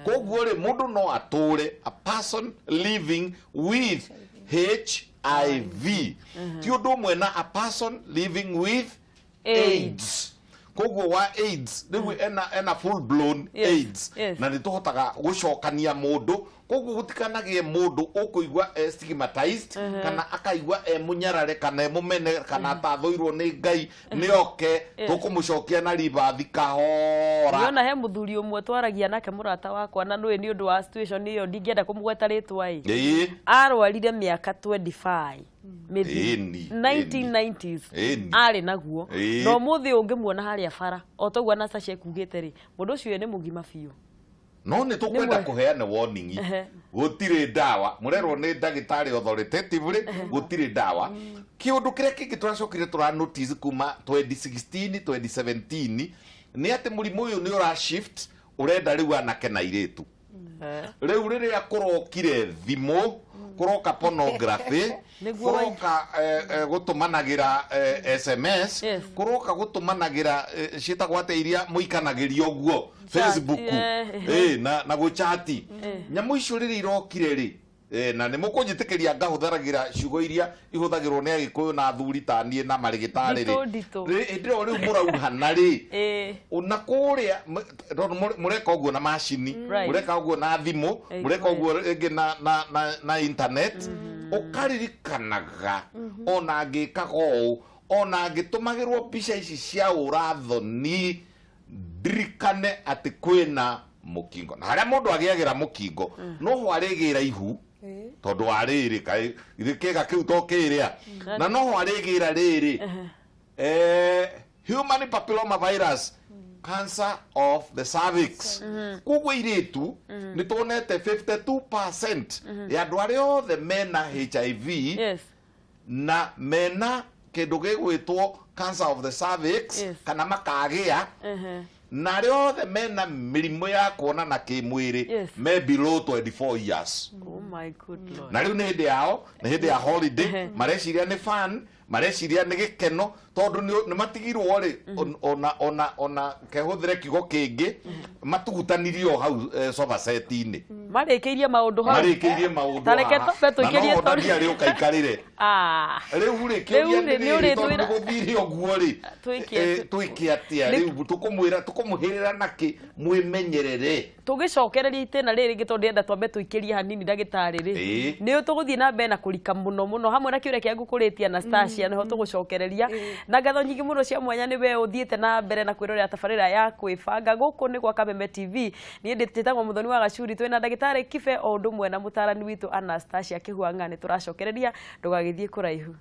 S3: Koguo rĩ, mũndũ no atũre, a person living with HIV ti ũndũ ũmwe na a person living with AIDS. Koguo wa AIDS rĩu ena full blown AIDS. Na nĩ tũhotaga gũcokania mũndũ. Koguo gũtikanagĩe mũndũ ũkũigua e stigmatized, kana akaigua e mũnyarare, kana e mũmene, kana atathũirwo nĩ Ngai. Nĩ oke, tũkũmũcokia na ribathi kahora.
S1: Niona he mũthuri ũmwe twaragia nake, mũrata wakwa, na nũĩ nĩ ũndũ wa situation ĩyo ndingĩenda kũmũgweta rĩtwa ĩ. Arwarire mĩaka 25 mĩthiru. 1990s. Arĩ naguo. Na ũmũthĩ ũngĩmuona harĩa bara, o toguo Anastasia ekugĩte rĩ, mũndũ ũcio nĩ mũgima biũ.
S3: No nĩ tũkwenda
S1: Nĩmwe.
S3: kũheana warning. Gũtirĩ ndawa. Mũrerwo nĩ ndagĩtarĩ authoritatively, gũtirĩ ndawa. Kĩũndũ kĩrĩa kĩngĩ tũracokire tũra notice kuma 2016, 2017 nĩ atĩ mũrimũ ũyũ nĩ ũra shift, ũrenda rĩu anake na airĩtu. Rĩu rĩrĩa kũrokire thimũ, kũroka pornography, kũroka gũtũmanagĩra SMS, kũroka gũtũmanagĩra ciĩtagwo atĩa iria mũikanagĩria ũguo?
S1: Chat,
S3: Facebook. Na gũchati. Nyamũ icio rĩrĩa irokire rĩ, na nĩ mũkũnjĩtĩkĩria ngahũthagĩra ciugo iria ihũthagĩrwo nĩ Agĩkũyũ na athuri ta niĩ na marĩgĩtarĩ rĩ.
S1: Nditũ, nditũ.
S3: Hĩndĩ ĩyo rĩu mũrauhana rĩ, na kũrĩa tondũ mũreka ũguo na macini, mũreka ũguo na thimũ, mũreka ũguo rĩngĩ na internet, ũkaririkanaga ona ngĩkaga ũũ, ona ngĩtũmagĩrwo mbica ici cia ũrathoni, ndirikane atĩ kwĩna mũkingo, na harĩa mũndũ agĩagĩra mũkingo noho arĩgĩra ihu, tondũ wa rĩrĩ, kaĩ githĩ kĩga kĩu to kĩrĩa, na noho arĩgĩra rĩrĩ human papilloma virus, cancer of the cervix. Koguo irĩtu, nĩ tuonete 52% ya andũ arĩa othe mena HIV na mena kĩndũ gĩgwĩtwo cancer of the cervix, kana makagĩa, na arĩa othe mena mĩrimũ ya kuonana kĩmwĩrĩ me below 24 years.
S1: Oh my good Lord.
S3: Na rĩu nĩ hĩndĩ yao, nĩ hĩndĩ ya holiday, mareciria nĩ fun, mareciria nĩ gĩkeno, tondũ nĩ matigirwo rĩ, ona kehũthĩre kiugo kĩngĩ, matugutanirio hau sofa set-inĩ.
S1: Marĩkĩirie maũndũ hau.
S3: Marĩkĩirie maũndũ
S1: Ta reke
S3: haha.
S1: twambe
S3: Na
S1: tũikĩrie
S3: noho
S1: tondũ-
S3: ndathi ũkaikarĩre.
S1: Ah.
S3: Rĩu rĩ,
S1: Rĩu
S3: kĩũria
S1: rĩ,
S3: nĩ
S1: nĩ
S3: rĩrĩ, tondũ
S1: ũrĩtwĩra-
S3: nĩ gũthire ũguo rĩ,
S1: Twĩke
S3: twĩke atĩa? Rĩu tũkũmwĩra, tũkũmũhĩrĩra nakĩ mwĩmenyerere?
S1: Tũgĩcokereria itĩna rĩrĩ rĩngĩ, tondũ ndĩrenda twambe tũikĩrie hanini, ndagĩtarĩ rĩ, nĩ tũgũthiĩ na mbere na kũrika mũno mũno hamwe na kĩũria kĩa ngũkũrĩtie Anastasia, nĩho tũgũcokereria. Na ngatho nyingĩ mũno cia mwanya nĩ we ũthiĩte na mbere na kwĩrorera tabarĩra ya kwĩbanga gũkũ nĩ gwa Kameme TV. Niĩ njĩtagwo Mũthoni wa Gacuri, twĩna ndagĩtarĩ Kibe o ũndũ ũmwe na mũtarani witũ Anastasia Kĩhuang'a. Nĩ tũracokereria, ndũgagĩthiĩ kũraihu.